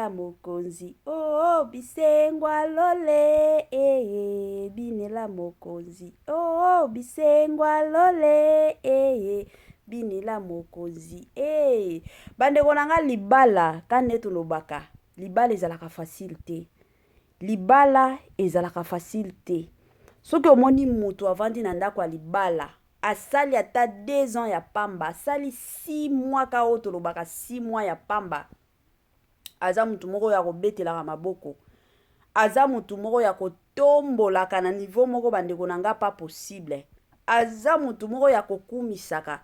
Binela mokonzi oh bisengwa lole eh binela mokonzi oh bisengwa lole eh binela mokonzi eh. Bandeko na nga, libala ka nde tolobaka, libala ezalaka facile te, libala ezalaka facile te. Soki omoni moto avandi na ndako ya libala, asali ata 2 ans ya pamba, asali 6 mois, ka oyo tolobaka 6 mois ya pamba, aza motu moko ya kobetelaka maboko, aza motu moko ya kotombolaka na niveau moko, bandeko na nga, pas possible. Aza motu moko ya kokumisaka,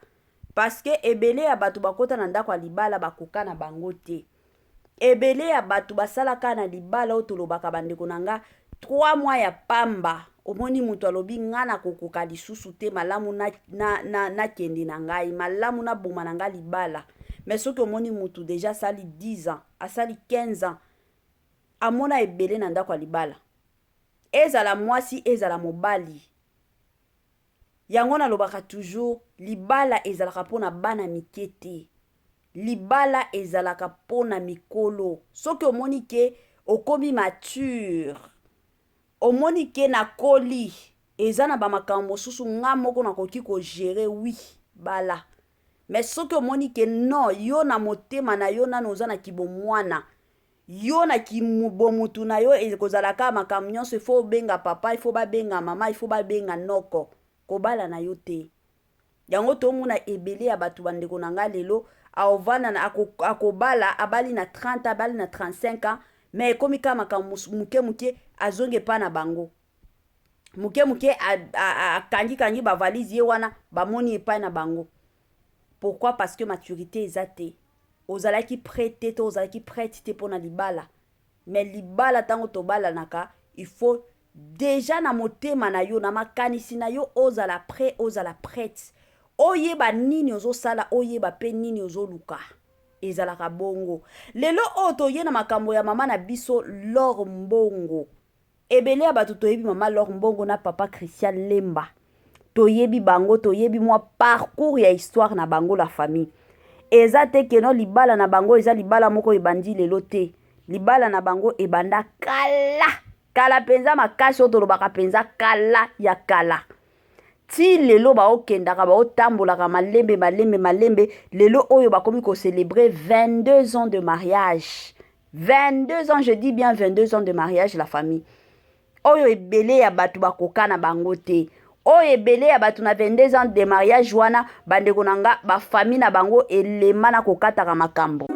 parce que ebele ya bato bakota na ndako ya libala, bakoka na bango te. Ebele ya bato basalaka na libala oyo tolobaka, bandeko na nga, 3 mois ya pamba, omoni moto alobi: "Nga nakokoka lisusu te, malamu nakende na, na, na ngai, malamu naboma na ngai libala." Mais soki omoni motu déjà asali 10 ans, asali 15 ans, amona ebele na ndako ya libala, ezala mwasi, ezala mobali. Yango nalobaka toujours, libala ezalaka mpona bana mike te, libala ezalaka mpona mikolo. Soki omoni ke okomi mature, omoni ke nakoli, eza na bamakambo mosusu nga moko nakoki kogérer, oui, bala. Mais soki omoni ke non, yo na motema na yo nano oza na kibomwana, yo na kibomutu na yo ekozala kaka makambo nyonso ifo obenga papa, ifo babenga mama, ifo babenga noko, kobala na yo te. Yango tomona ebele ya bato, bandeko na ngai, lelo aovanda, akobala, abali na 30, abali na 35 ans, mais ekomi kaka makambo moke moke, azongi epa na bango moke moke, akangi-kangi bavalise ye wana, bamoni epai na bango. Pourquoi? Parce que maturité eza te, ozalaki prêt te to ozalaki prête te mpo na libala. Mais libala, ntango tobalanaka, il faut déjà na motema na yo, na makanisi na yo, ozala prêt, ozala prête, oyeba nini ozosala, oyeba mpe nini ozoluka. Ezalaka bongo. Lelo oyo toye na makambo ya mama na biso Lor Mbongo. Ebele ya bato toyebi mama Lor Mbongo na papa Christian Lemba, toyebi bango, toyebi mwa parcours ya histoire na bango, la famille. Eza te que non, libala na bango eza libala moko ebandi lelo te. Libala na bango ebanda kala kala mpenza makasi, oyo tolobaka mpenza kala ya kala. Ti lelo baokendaka, baotambolaka malembe malembe malembe. Lelo oyo bakomi kocélébrer 22 ans de mariage, 22 ans, je dis bien 22 ans de mariage, la famille. Oyo ebele ya bato bakoka na bango te, oyo ebele ya bato na 22 ans de mariage wana, bandeko na nga, bafamille na bango elema na kokataka makambo.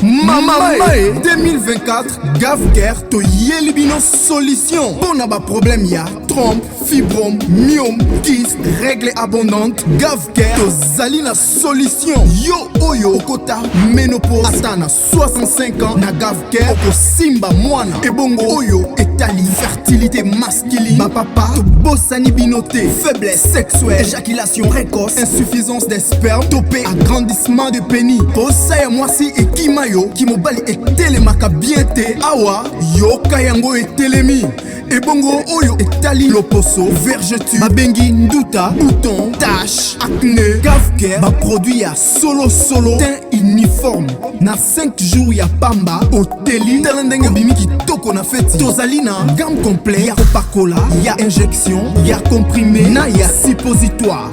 Mama Mae 2024, Gavker toyeli bino solution mpo na baproblème ya trompe, fibrome, myome, kyste, règle abondante. Gavker tozali na solution. Yo oyo okota ménopause ata na 65 ans, na Gavker okosimba mwana. Ebongo oyo etali fertilité masculine, bapapa tobosani bino te. Faiblesse sexuelle, éjaculation précoce, insuffisance des sperme to mpe agrandissement de pénis, posa ya mwasi ekima yo, kimobali etelemaka bien te, awa yoka yango etelemi. Ebongo oyo etali loposo, vergeture, babengi nduta, bouton, tache, acné, Gavker baproduit ya solosolo, teint uniforme. Na 5 jours ya pamba oteli, tala ndenge obimi kitoko na feti. Tozali na gamme complet ya kopakola, ya injection, ya comprimé na ya suppositoire.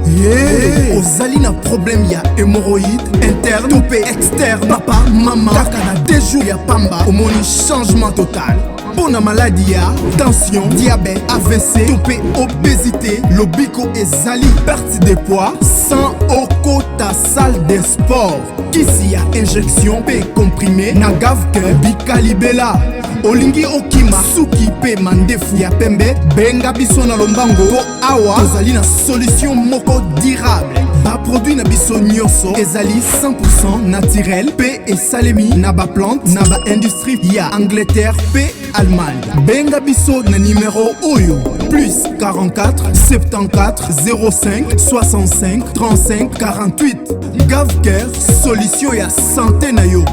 Yeah. Ozali na problème ya hémorroïde interne to mpe externe, papa, mama, kaka na 2 jours ya pamba omoni changement total. Mpo na maladi ya tension, diabète, AVC to mpe obésité, lobiko ezali. Perte de poids sans okota salle de sport, kisi ya injection mpe comprimé na Gavker bikalibela. Olingi okima suki mpe mandefu ya pembe, benga biso na lombango mpo awa tozali na solution moko durable. Baproduit na biso nyonso ezali 100 naturel mpe esalemi na baplante na baindustrie ya Angleterre mpe Allemagne. Benga biso na nimero oyo: plus 44 74 05 65 35 48. Gavker, solution ya santé na yo.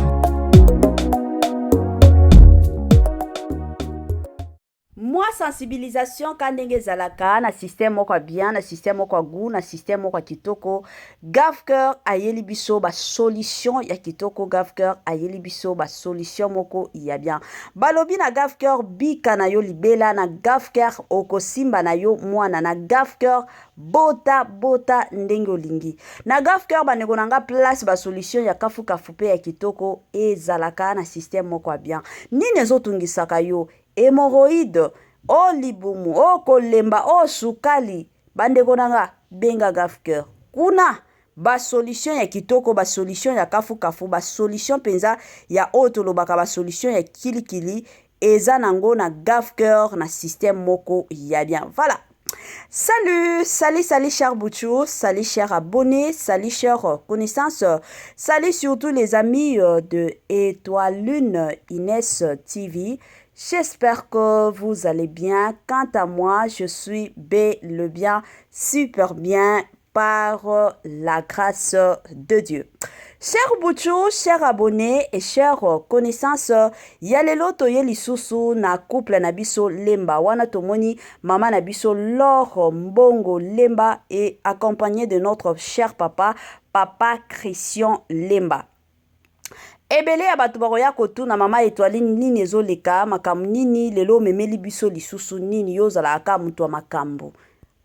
Mwa sensibilisation ka ndenge ezalaka na système moko ya bien, na système moko ya goût, na système moko ya kitoko. Gavcœur ayeli biso ba solution ya kitoko. Gavcœur ayeli biso ba solution moko ya bien. Balobi na Gavcœur, bika na yo libela na Gavcœur, okosimba na yo mwana na Gavcœur, bota bota ndenge olingi na Gavcœur. Bandeko na nga, place ba solution ya kafukafu mpe ya kitoko ezalaka na système moko ya bien. Nini ezotungisaka yo? Hémorroïde o libumu o kolemba o sukali, bandeko na nga, benga Gavcœur. Kuna basolution ya kitoko, basolution ya kafukafu, basolution mpenza ya oyo tolobaka, basolution ya kilikili eza nango na Gavcœur na système moko ya bien. Voilà. Salut, salut, salut cher Bouchou, salut cher abonné, salut cher connaissance, salut surtout les amis de Étoile Lune Inès TV. J'espère que vous allez bien. Quant à moi, je suis bel et bien, super bien par la grâce de Dieu. Cher Bouchou, cher abonné et cher connaissance, ya lelo toye lisusu na couple na biso Lemba. Wana tomoni mama na biso Laure Mbongo Lemba et accompagné de notre cher papa, papa Christian Lemba. Ebele ya bato bakoya kotuna: "Mama Etoile, nini ezoleka? Makambo nini lelo omemeli biso lisusu? Nini? Yo ozalaka kaka moto ya makambo."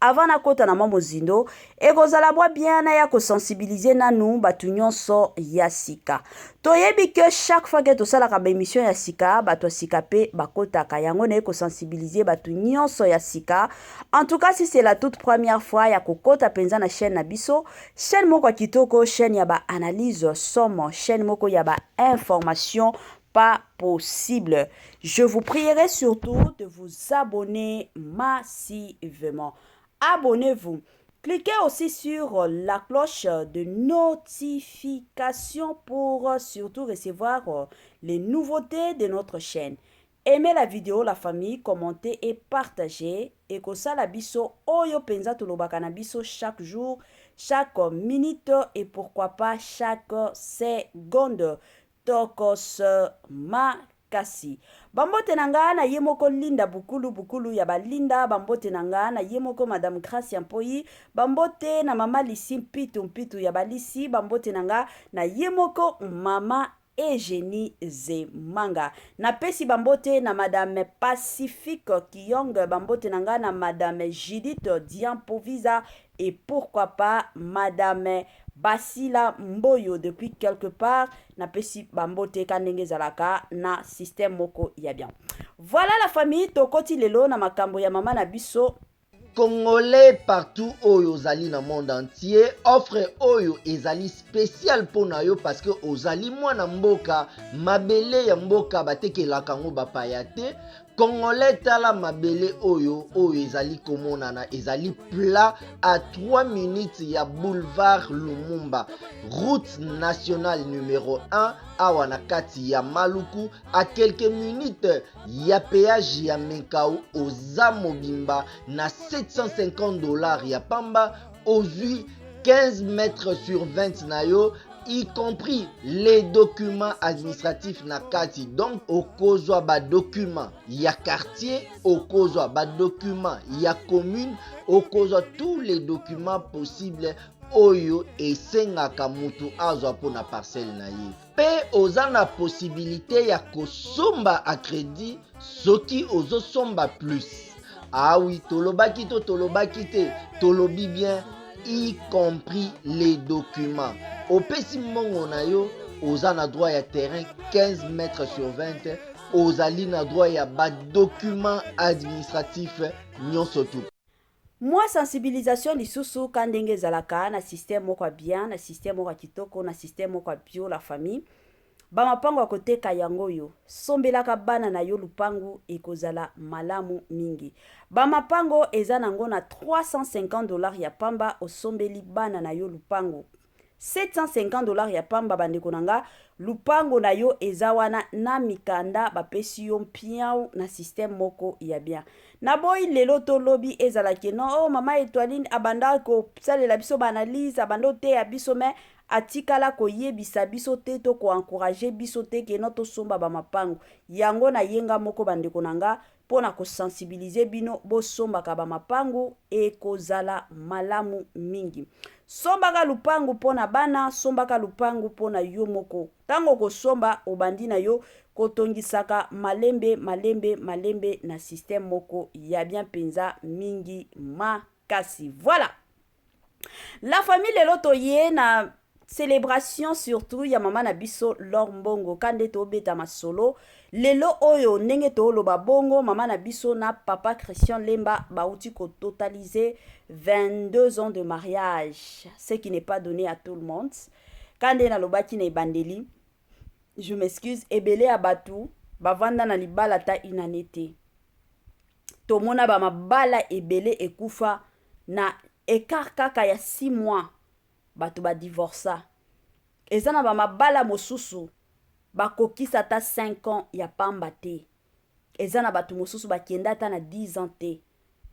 Avant nakota na mwa mozindo, ekozala mwa bien na ya kosensibiliser nanu bato nyonso ya sika. Toyebi ke chaque fois ke tosalaka baémission ya sika, bato ya sika mpe bakotaka. Yango naye kosensibiliser bato nyonso ya sika. En tout cas, si c'est la toute première fois ya kokota mpenza na chaîne na biso, chaîne moko ya kitoko, chaîne ya baanalyse somo, chaîne moko ya bainformation pas possible, je vous prierai surtout de vous abonner massivement. Abonnez-vous. Cliquez aussi sur la cloche de notification pour surtout recevoir les nouveautés de notre chaîne. Aimez la vidéo, la famille, commentez et partagez. Ekosala biso oyo penza tolobaka na biso chaque jour, chaque minute et pourquoi pas chaque seconde. Tokos makasi. Bambote na nga na ye moko Linda Bukulu, Bukulu ya balinda. Bambote na nga na ye moko Madame Gracia Mpoi. Bambote na mama Lisi Mpitu, Mpitu ya balisi. Bambote na nga na ye moko mama Eugénie Zemanga. Napesi bambote na Madame Pacifique Kiyong. Bambote na nga na Madame Judith Diampovisa et pourquoi pas Madame Basila Mboyo depuis quelque part. Napesi bambote ka ndenge ezalaka na système moko ya bien. Voilà la famille, tokoti lelo na makambo ya mama na biso. Congolais partout oyo ozali na monde entier, offre oyo ezali spécial mpo na yo, parce que ozali mwana mboka. Mabele ya mboka batekelaka yango bapaya te. Congolais, tala mabele oyo, oyo ezali komonana, ezali plat à 3 minutes ya boulevard Lumumba, route nationale numéro 1, awa na kati ya Maluku, à quelques minutes ya péage ya Menkao. Oza mobimba na 750 $ ya pamba, ozwi 15 mètres sur 20 na yo, y compris les documents administratifs na kati. Donc okozwa badocument ya quartier, okozwa badocument ya commune, okozwa tous les documents possibles oyo esengaka mutu azwa mpona parcelle na ye. Mpe oza na possibilité ya kosomba à crédit soki ozosomba plus. Awi tolobaki to tolobaki te? Tolobi bien, y compris les documents. Opesi mbongo na yo, oza na droit ya terrain 15 mètres sur 20, ozali na droit ya badocument administratif nyonso tu. Mwa sensibilisation lisusu ka ndenge ezalaka na système moko ya bien, na système moko ya kitoko, na système moko ya bio. La famille, bamapango ya koteka yango oyo. Sombelaka bana na yo lupangu, ekozala malamu mingi. Bamapango eza nango na 350 $ ya pamba, osombeli bana na yo lupango. 750 $ ya pamba, bandeko na nga, lupango na yo eza wana na mikanda, bapesi yo mpiau na système moko ya bien. Naboyi lelo tolobi ezalaki no: "Oh, mama Etoiline abanda kosalela biso baanalyse, abanda oteya biso, mais atikala koyebisa biso te to ko encourager biso te que non tosomba ba mapangu. Yango na ye nga moko ba ndeko na nga mpo na ko sensibiliser bino bosombaka ba mapangu ekozala malamu mingi. Sombaka lupangu mpo na bana, sombaka lupangu mpo na yo moko. Tango okosomba obandi na yo kotongisaka malembe malembe malembe na système moko ya bien mpenza mingi makasi. Voilà. La famille lelo toye na celebration surtout ya mama na biso L'or Mbongo ka nde tobeta masolo lelo oyo ndenge toloba bongo mama na biso na papa Christian Lemba bauti ko totaliser 22 ans de mariage, ce qui n'est pas donné à tout le monde. Ka nde nalobaki na ebandeli, je m'excuse, ebele ya bato bavanda na libala ata une année te. Tomona ba mabala ebele ekufa na ecart kaka ya 6 mois, bato ba divorça. Eza na ba mabala mosusu bakokisa ata 5 ans ya pamba te. Eza na bato mosusu bakenda ata na 10 ans te.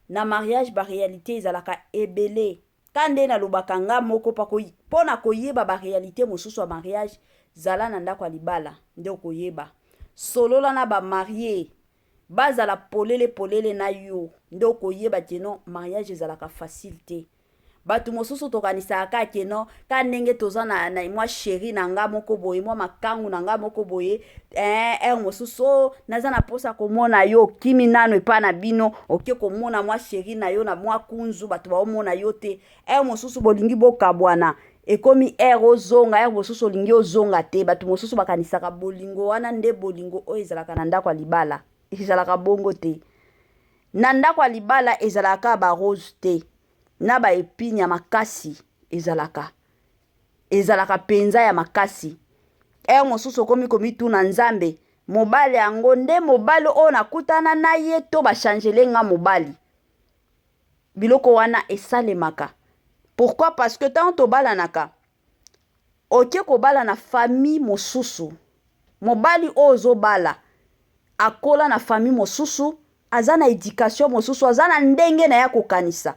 Na mariage ba realite ezalaka ebele. Ka nde nalobaka nga moko mpo na koyeba ba realite mosusu ya mariage, zala na ndako ya libala nde okoyeba. Solola na ba maries bazala polele polele na yo nde okoyeba que non mariage ezalaka facile te. Bato mosusu tokanisaka kaka que non ka ndenge toza na, na mwa chéri na nga moko boye, mwa makangu na nga moko boye, eh, heure mosusu oh, naza na posa komona yo, okimi nano epai na bino, oke komona mwa chéri na yo na mwa kunzu, bato baomona yo te. Heure mosusu bolingi bokabwana, ekomi heure ozonga, heure mosusu olingi ozonga te. Bato mosusu bakanisaka bolingo wana nde bolingo oyo ezalaka na ndako ya libala. Ezalaka bongo te. Na ndako ya libala ezalaka kaka ba rose te, na ba epine ya makasi ezalaka. Ezalaka penza ya makasi. Heure mosusu okomi komituna, Nzambe, mobali yango nde mobali oyo nakutana na ye to ba changele nga mobali? Biloko wana esalemaka. Pourquoi? Parce que tango tobalanaka, oke kobala na famille mosusu. Mobali oyo ozobala akola na famille mosusu, aza na education mosusu, aza na ndenge na ye ya kokanisa.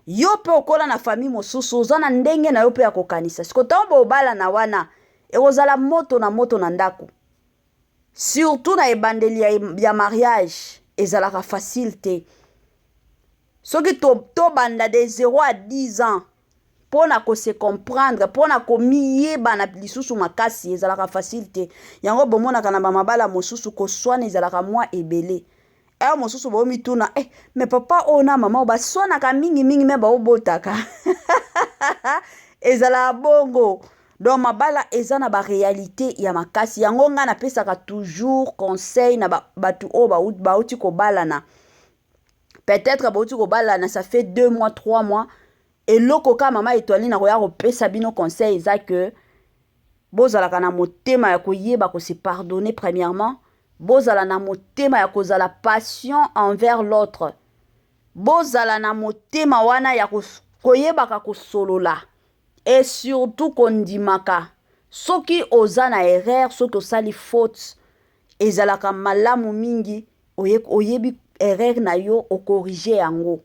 Yo pe okola na famille mosusu, oza na ndenge na yo pe ya kokanisa. Sikoyo tango bobalana wana, ekozala moto na moto na ndako. Surtout na ebandeli ya, ya mariage ezalaka facile te. Soki tobanda to de 0 à 10 ans mpo na ko se comprendre, mpo na komiyebana lisusu makasi ezalaka facile te. Yango bomonaka na bamabala mosusu koswana ezalaka mwa ebele. Heure mosusu bomituna eh, mais papa oyo na mama oyo baswanaka mingi mingi me baobotaka ezalaka bongo. Donc mabala eza na ba realite ya makasi. Yango nga napesaka toujours conseil na bato oyo bauti kobalana. Peut-être bauti kobalana ça fait 2 mois 3 mois. Eloko ka mama Etoile nakoya kopesa bino conseil eza que bozalaka na motema ya koyeba ko se pardonner premièrement, bozala na motema ya kozala patient envers l'autre, bozala na motema wana ya koyebaka kosolola et surtout kondimaka soki oza na erreur, soki osali faute, ezalaka malamu mingi oyebi erreur na yo okorige yango.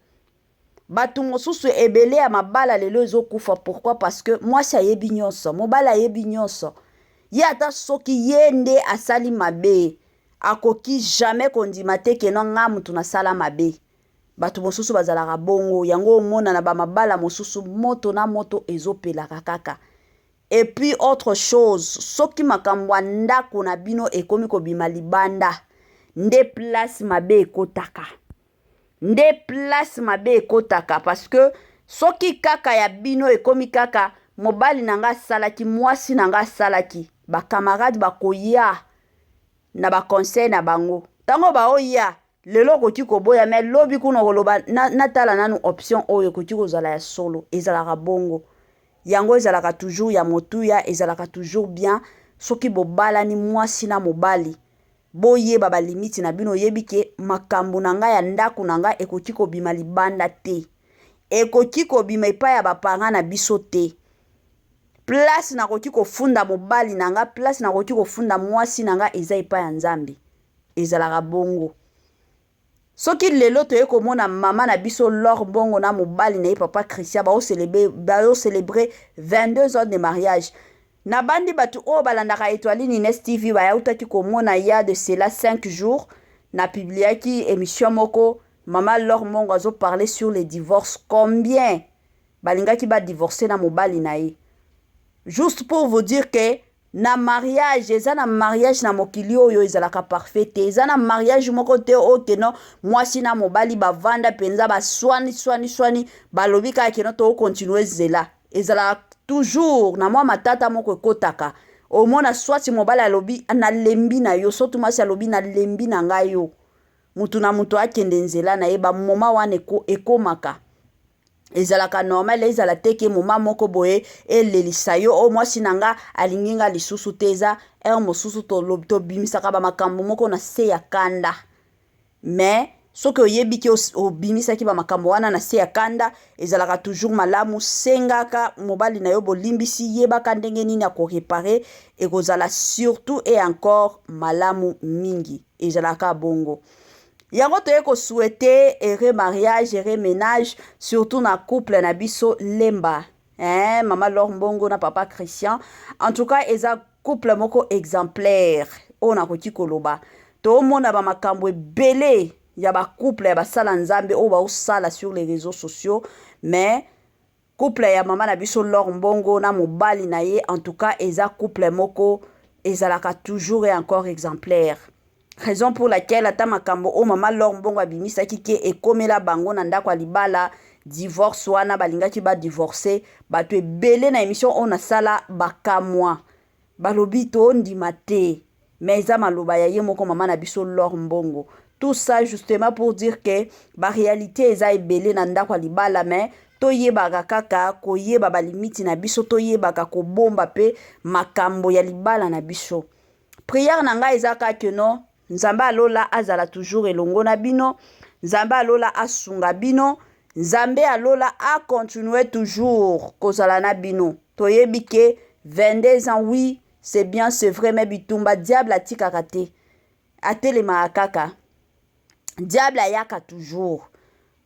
Bato mosusu ebele ya mabala lelo ezokufa pourquoi? Parce que mwasi ayebi nyonso, mobali ayebi nyonso. Ye ata soki ye nde asali mabe, akoki jamais kondima te que non nga mutu nasala mabe. Bato mosusu bazalaka bongo, yango omona na ba mabala mosusu moto na moto ezopelaka kaka. Et puis autre chose, soki makambo ya ndako na bino ekomi kobima libanda, nde place mabe ekotaka. Nde place mabe ekotaka parce que soki kaka ya bino ekomi kaka mobali na nga asalaki, mwasi na nga asalaki, ba camarades bakoya na ba conseil na bango. Tango baoya lelo okoki koboya mais lobi kuna okoloba natala nanu option oyo ekoki kozala ya solo. Ezalaka bongo. Yango ezalaka toujours ya motuya, ezalaka toujours bien soki bobalani mwasi na mobali. Boyeba ba limite na bino, oyebi ke makambo na nga ya ndako na nga ekoki kobima libanda te. Ekoki kobima epai ya ba parents na biso te. Place nakoki kofunda mobali na nga, place nakoki kofunda mwasi na nga eza epai ya Nzambe. Ezalaka bongo. Soki lelo toye komona mama na biso L'or Mbongo na mobali na ye papa Christian bao celebre, bao celebre 22 ans de mariage. Nabandi bato oyo balandaka Etoiline Ines TV bayautaki komona ya de cela 5 jours na publiaki émission moko mama L'or Mbongo azo parler sur les divorces combien balingaki ba divorcer na mobali na ye. Juste pour vous dire que na mariage eza na mariage na mokili oyo ezalaka parfait te eza na mariage moko te oyo keno mwasi na mobali bavanda mpenza baswani swani swani balobi kaka keno tokokontinue nzela ezalaka toujours na mwa matata moko ekotaka omona swati mobali alobi nalembi na yo soki mwasi alobi nalembi na ngai yo mutu na mutu akende nzela na ye bamoma wana ekomaka Ezalaka normal ezala te ke moment moko boye elelisa yo o oh, mwasi na nga alingi nga lisusu te eza heure mosusu tobimisaka ba makambo moko na se ya kanda mais soki oyebi ke obimisaki ba makambo wana na se ya kanda ezalaka toujours malamu sengaka mobali na yo bolimbisi yebaka ndenge nini akorepare ekozala surtout et encore malamu mingi ezalaka bongo Yango toye ko souhaiter heureux mariage, heureux menage surtout na couple na biso Lemba eh, mama Laure Mbongo na papa Christian. En tout cas eza couple moko exemplaire oyo nakoki koloba. Tomona ba makambo ebele ya ba couple ya basala Nzambe oyo baosala sur les réseaux sociaux mais Couple ya maman na biso Laure Mbongo na mobali na ye en tout cas eza couple moko ezalaka toujours et encore exemplaire. Raison pour laquelle ata makambo oyo maman Laure Mbongo abimisaki ke ekomela bango na ndako ya libala divorce wana balingaki ba divorcer bato ebele na emission oyo nasala bakamwa Balobi to ndima te mais eza maloba ya ye moko mama na biso Laure Mbongo. Tout ça justement pour dire que ba realite eza ebele na ndako ya libala mais toyebaka kaka koyeba ba limite na biso, toyebaka kobomba pe makambo ya libala na biso. Prière na ngai eza kaka que non Nzambe ya lola azala toujours elongo na bino, Nzambe ya lola asunga bino, Nzambe ya lola a continuer toujours kozala na bino. Toyebi ke 22 ans oui, c'est bien c'est vrai mais bitumba diable atikaka te. Atelemaka kaka. Diable ayaka toujours.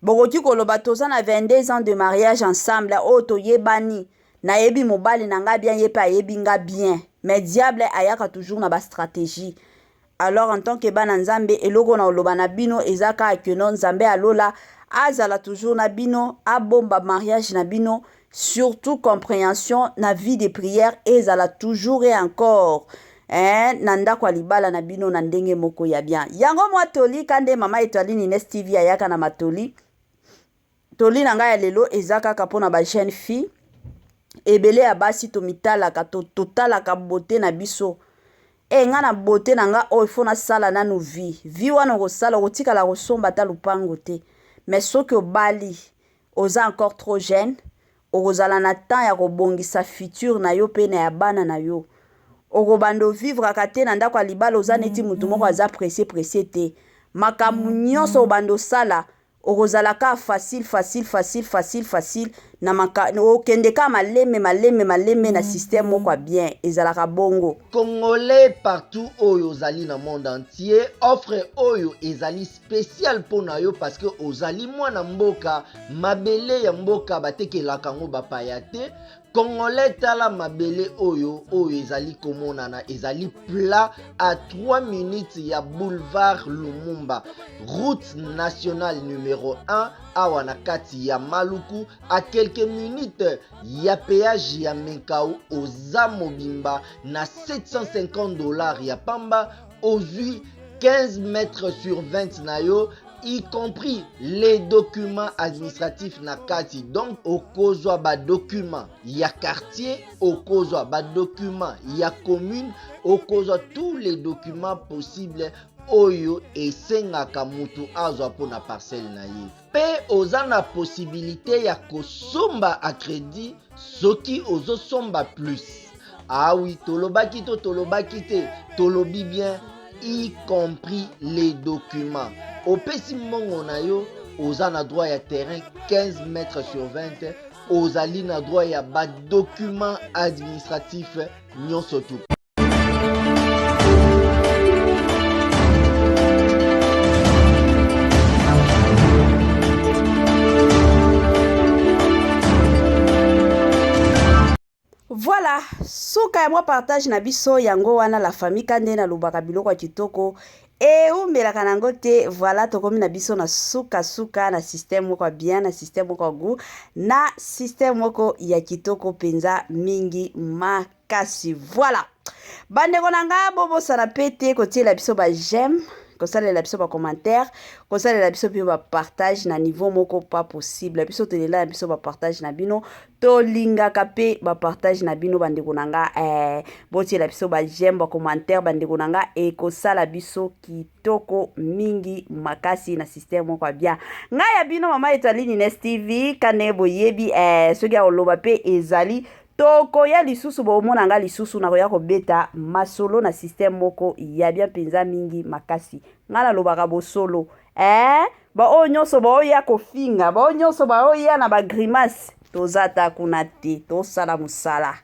Bokoki koloba toza na 22 ans de mariage ensemble oyo toyebani nayebi mobali na nga bien ye pe ayebi nga bien mais diable ayaka toujours na ba stratégie alors en tant que bana nzambe eloko na oloba na bino eza kaka que non nzambe ya lola azala toujours na bino abomba mariage na bino surtout comprehension na vie de prière ezala toujours et encore eh, na ndako ya libala na bino na ndenge moko ya bien yango mwa toli ka nde mama etoiline ines tv ayaka na matoli toli na ngai ya lelo eza kaka mpona ba jeune fille ebele ya basi tomitalaka totalaka bote na biso e nga na bote na nga oyo fo nasala nanu vie vie wana okosala okotikala kosomba ata lupango te mais soki obali Oza encore trop jeune, okozala na temps ya kobongisa futur na yo pe na ya bana na yo. Okobanda o vivraka te na ndako ya libala oza neti mutu moko aza presse presse te. Makambo nionso obanda osala okozala kaka facile facile facile facile facile na maka okende kaka malembe malembe malembe na système moko ya bien ezalaka bongo. Congolais partout oyo ozali na monde entier offre oyo ezali special mpo na yo parce que ozali mwana mboka mabele ya mboka batekelaka yango bapaya te congolais tala mabele oyo oyo ezali komonana ezali plat à 3 minutes ya boulevard lumumba route nationale numero 1 awa na kati ya maluku à quelques minutes ya péage ya menkau oza mobimba na 750 dollars ya pamba ozwi 15 mètres sur 20 na yo y compris les documents administratifs na kati donc okozwa badocument ya quartier okozwa badocument ya commune okozwa tous les documents possibles oyo esengaka mutu azwa mpo na parcelle na ye Pe oza na possibilite ya kosomba à credit soki ozo somba plus. Ah oui, tolobaki to tolobaki te, tolobi bien y compris les documents. Opesi mbongo na yo, oza na droit ya terrain 15 mètres sur 20, ozali na droit ya ba documents administratifs nyonso tout. Suka ya mwa partage na biso yango wana la famille ka nde nalobaka biloko ya kitoko eumelaka na yango te. Voilà, tokomi na biso na suka suka na système moko ya bien, na système moko ya goût, na système moko ya kitoko mpenza mingi makasi. Voilà, bandeko na nga, bobosana mpe te kotiela biso ba j'aime, kosalela biso bacommentaire, kosalela biso mpe bapartage na niveau moko pas possible. Biso tolela na biso bapartage na bino, tolingaka mpe bapartage na bino, bandeko na nga. Botiela biso baj'aime, bacommentaire, bandeko na nga, ekosala biso kitoko mingi makasi na système moko ya bien. Ngai ya bino mama Etoile Ines TV, ka ndenge boyebi, soki ya koloba mpe ezali, tokoya lisusu, bomona nga lisusu, nakoya kobeta masolo na système moko ya bien mpenza mingi makasi. Ngai nalobaka bosolo. Baoyo nyonso baoya kofinga, baoyo nyonso baoya na bagrimace, toza ta kuna te, tosala mosala.